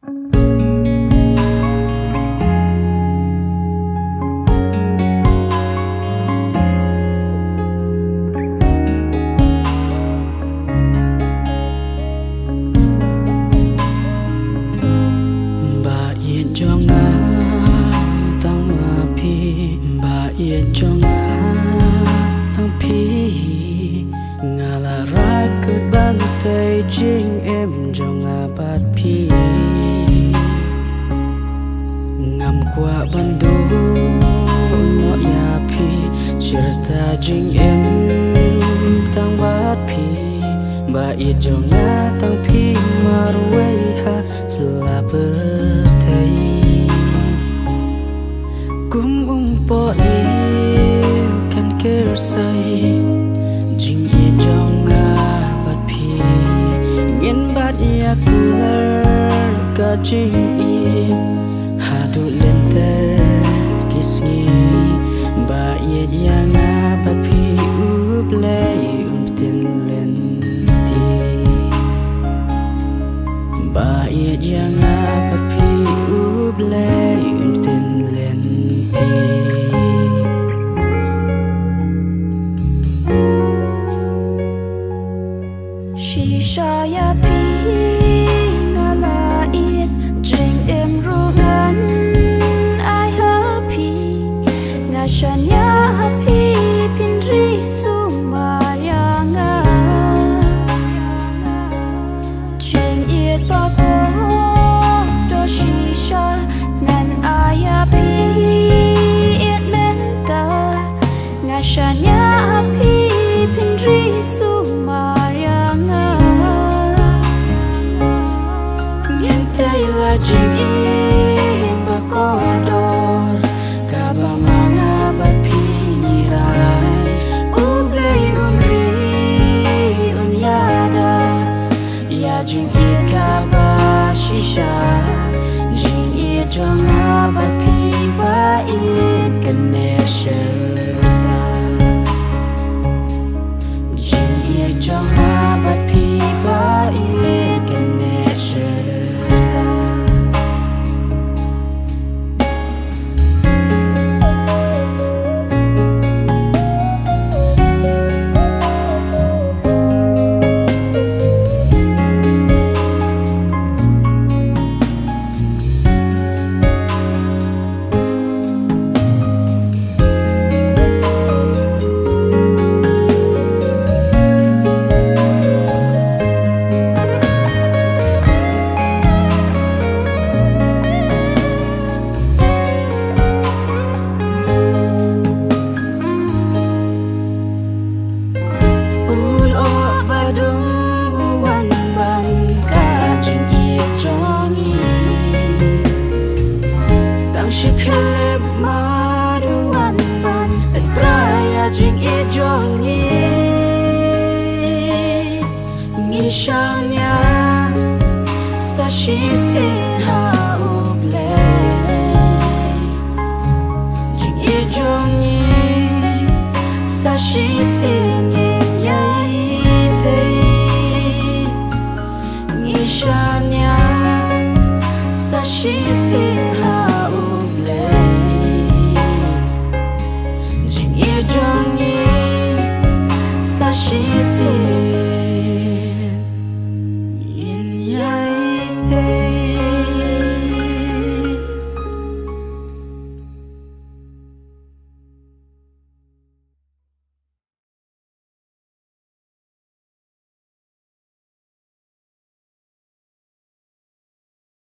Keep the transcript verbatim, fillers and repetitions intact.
Ba ïeit jong nga tang ma phi, ba ïeit jong nga tang phi. Nga la rai kut ban tei jingim jong nga bad phi. Ngam kwah ban duh noh ïa phi, shirta jingim tang bad phi. Ba ïeit jong nga tang phi marwei ha sla pyrthei. Kum u ympohliew kan kyrsai jingïeit jong nga bad phi. Ngin bat ïa kular ka jingïeit haduh lynter ki sngi. Ba ïeit ïa nga bad phi, U Blei un pynlynti. Ba ïeit ïa nga bad phi, U Blei un pynlynti. Shisha ïa phi nga la ïeit, jingim ruh ngan ai ha phi. Nga shaniah ha phi, phin ri sumar ïa nga. Jingïeit ba kordor shisha ngan ai ha phi, ïeit mynta. Nga shaniah ha phi, phin ri sumar ïa nga. Ngin tei la jingïeit ba kordor kaba ma nga bad phi ngi rai. U Blei un ri, un ïada ïa jingïeit kaba shisha. Jingïeit jong nga bad phi ba ïeit kan neh sha ta. Jingïeit jong nga bad phi ba ïeit kan neh sha ta. U lyoh ba dum u wan ban ka jingïeit jong ngi. Tang shi khyllipmat u wan ban pynbra ïa jingïeit jong ngi. Ngi shaniah sa shisien ha